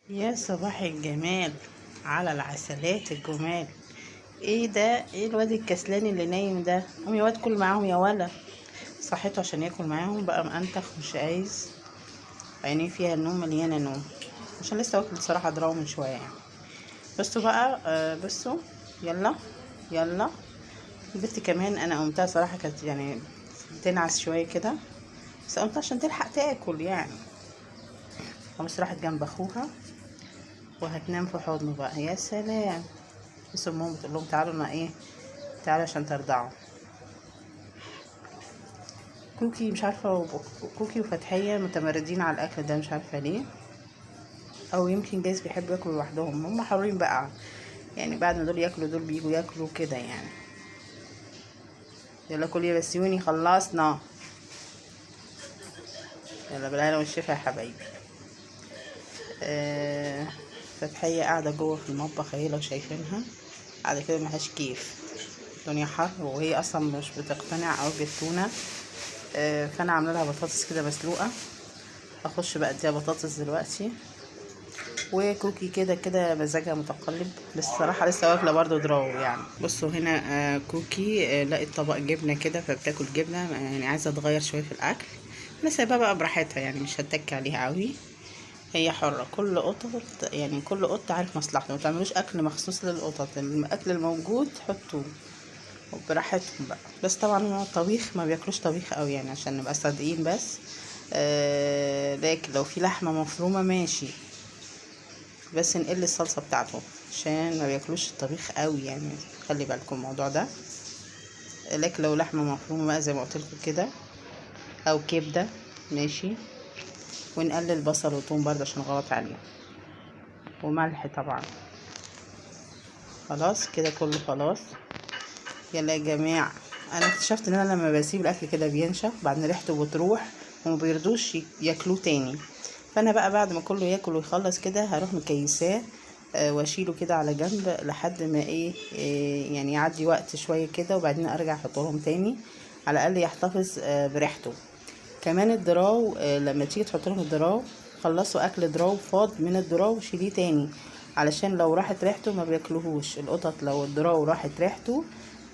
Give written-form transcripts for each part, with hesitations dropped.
يا صباح الجمال على العسلات الجمال. ايه ده؟ ايه الواد الكسلان اللي نايم ده؟ قوم يا واد كل معاهم يا ولا. صحيته عشان ياكل معاهم بقى، مأنتخ مش عايز، عينيه فيها النوم، مليانة نوم، عشان لسه واكل صراحة دراو من شوية يعني. بصوا بقى، بصوا، يلا يلا. البت كمان انا قمتها صراحة، كانت يعني بتنعس شوية كده، بس قمتها عشان تلحق تاكل يعني. قامت راحت جنب اخوها وهتنام في حضنه بقى. يا سلام. بس امهم بتقول لهم تعالوا، انا ايه، تعالوا عشان ترضعوا. كوكي مش عارفه، كوكي وفتحيه متمردين على الاكل ده، مش عارفه ليه، او يمكن جايز بيحبوا ياكلوا لوحدهم، هم حرين بقى يعني. بعد ما دول ياكلوا دول بييجوا ياكلوا كده يعني. يلا كل يا بسيوني، خلصنا. يلا بالهنا والشفا يا حبايبي. فتحية قاعدة جوه في المطبخ اهي لو شايفينها، قاعدة كده ملهاش كيف، الدنيا حر وهي اصلا مش بتقتنع قوي بالتونة. فانا عامله لها بطاطس كده مسلوقة، اخش بقى اديها بطاطس دلوقتي. وكوكي كده كده مزاجها متقلب، بس الصراحة لسه واكلة برضو دراو يعني. بصوا هنا، كوكي، لقيت طبق جبنة كده فبتاكل جبنة، يعني عايزة تغير شوية في الأكل. أنا سايباها بقى براحتها يعني، مش هتك عليها قوي، هي حرة. كل قطط يعني، كل قط عارف مصلحته، ما تعملوش أكل مخصوص للقطط، الأكل الموجود حطوه براحتهم بقى. بس طبعا هو الطبيخ ما بياكلوش طبيخ قوي يعني، عشان نبقى صادقين بس. لكن لو في لحمة مفرومة ماشي، بس نقل الصلصة بتاعته عشان ما بياكلوش الطبيخ قوي يعني، خلي بالكم الموضوع ده. لكن لو لحمة مفرومة بقى زي ما قلت لكم كده، او كبدة ماشي. ونقلل بصل وثوم برده عشان غلط عليه، وملح طبعا. خلاص كده كله خلاص. يلا يا جماعة، انا اكتشفت ان انا لما بسيب الاكل كده بينشف، بعدين ريحته بتروح وما بيرضوش ياكلوه تاني. فانا بقى بعد ما كله ياكل ويخلص كده هروح مكيساه، واشيله كده على جنب لحد ما يعني يعدي وقت شوية كده، وبعدين ارجع احطه لهم تاني، على الاقل يحتفظ بريحته. كمان الدراو، لما تيجي تحط لهم الدراو، خلصوا اكل دراو فاض من الدراو شيليه تاني، علشان لو راحت ريحته ما بياكلوهوش القطط. لو الدراو راحت ريحته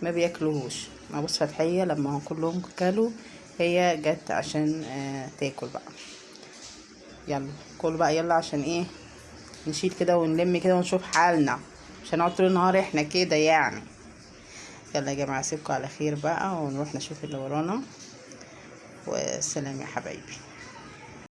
ما بياكلوهوش. بص فتحيه لما كلهم كلوا هي جت عشان تاكل بقى. يلا كلوا بقى يلا، عشان ايه نشيل كده ونلم كده ونشوف حالنا، مش هنقعد طول النهار احنا كده يعني. يلا يا جماعة، اسيبكم على خير بقى ونروح نشوف اللي ورانا. والسلام يا حبايبي.